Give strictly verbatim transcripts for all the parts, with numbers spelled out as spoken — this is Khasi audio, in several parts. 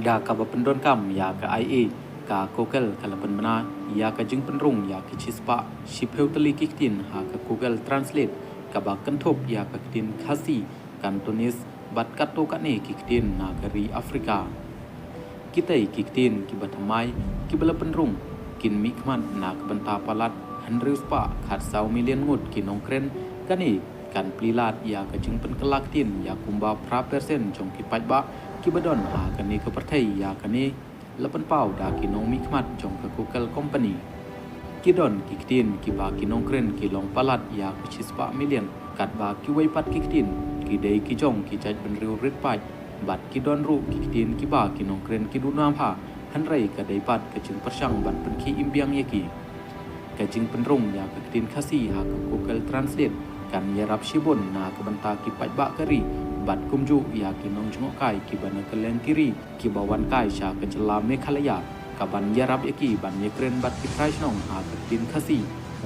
Ïa kaba pyndonkam ïa ka I A, ka Google ka la pynbna ïa ka jingpynrung ïa ki shispah shiphew tylli ki ktien ha ka Google Translate, kaba kynthup ïa ka ktien Khasi, Cantonese bad katto katne ki ktien na ka ri Afrika. Kitei ki ktien kiba thymmai kiba la pynrung kin mihkhmat na ka bynta palat hynriew spah khatsaw million ngut ki nongkren. Kane kan plie lad ïa ka jingpynkylla ktien ïa kumba phra percent jong ki paidbah kiba don ha kane ka pyrthei. Ïa kane la pynpaw da ki nongmihkhmat jong ka Google Company. Ki don ki ktien kiba ki nongkren ki long palat ïa ka shispah million, katba kiwei pat ki ktien ki dei ki jong ki jaitbynriew rit paid, bad ki don ruh ki ktien kiba ki nongkren ki duna bha, hynrei ka dei pat ka jingpyrshang ban pynkhih im biang ïa ki. Ka jingpynrung ïa ka ktien Khasi ha ka Google Translate kan ïarap shibun na ka bynta ki paidbah ka ri, bad kumjuh ïa ki nongjngohkai kiba na kylleng ki ri kiba wan kai sha ka jylla Meghalaya, kaban ïarap ïa ki ban ïakren bad ki trai shnong ha ka ktien Khasi.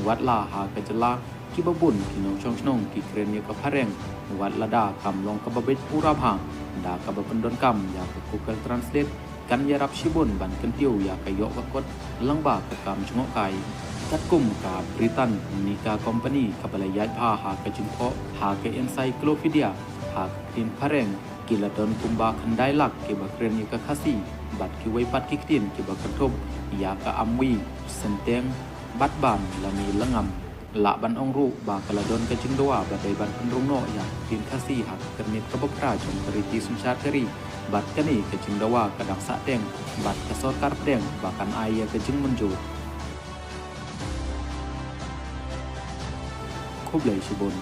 Watla ha ka jylla kiba bun ki nongshong shnong ki kren ïa ka phareng, wat lada kam long kaba beit pura bha, da kaba pyndonkam ïa ka Google Translate kan ïarap shibun ban kyntiew ïa ka ïoh ka kot lyngba ka kam jngohkai. Katkum ka Britannica Company kaba la ïaid bha ha ka jingthoh ha ka Encyclopedia ha ka ktien phareng, ki la don kumba khyndai lak kiba kren ïa ka Khasi, bad kiwei pat ki ktien kiba kynthup ïa ka Amwi, Synteng bad Ban lane Lyngngam. Lah ban ong ruh ba ka la don ka jingdawa ba dei ban pynrung noh ïa ka ktien Khasi ha ka kyrnit kaba phra jong ka riti synshar ka ri, bad kane ka jingdawa ka dang sahteng bad ka sorkar pdeng ba kan ai ïa ka jingmynjur. Khublei shibun.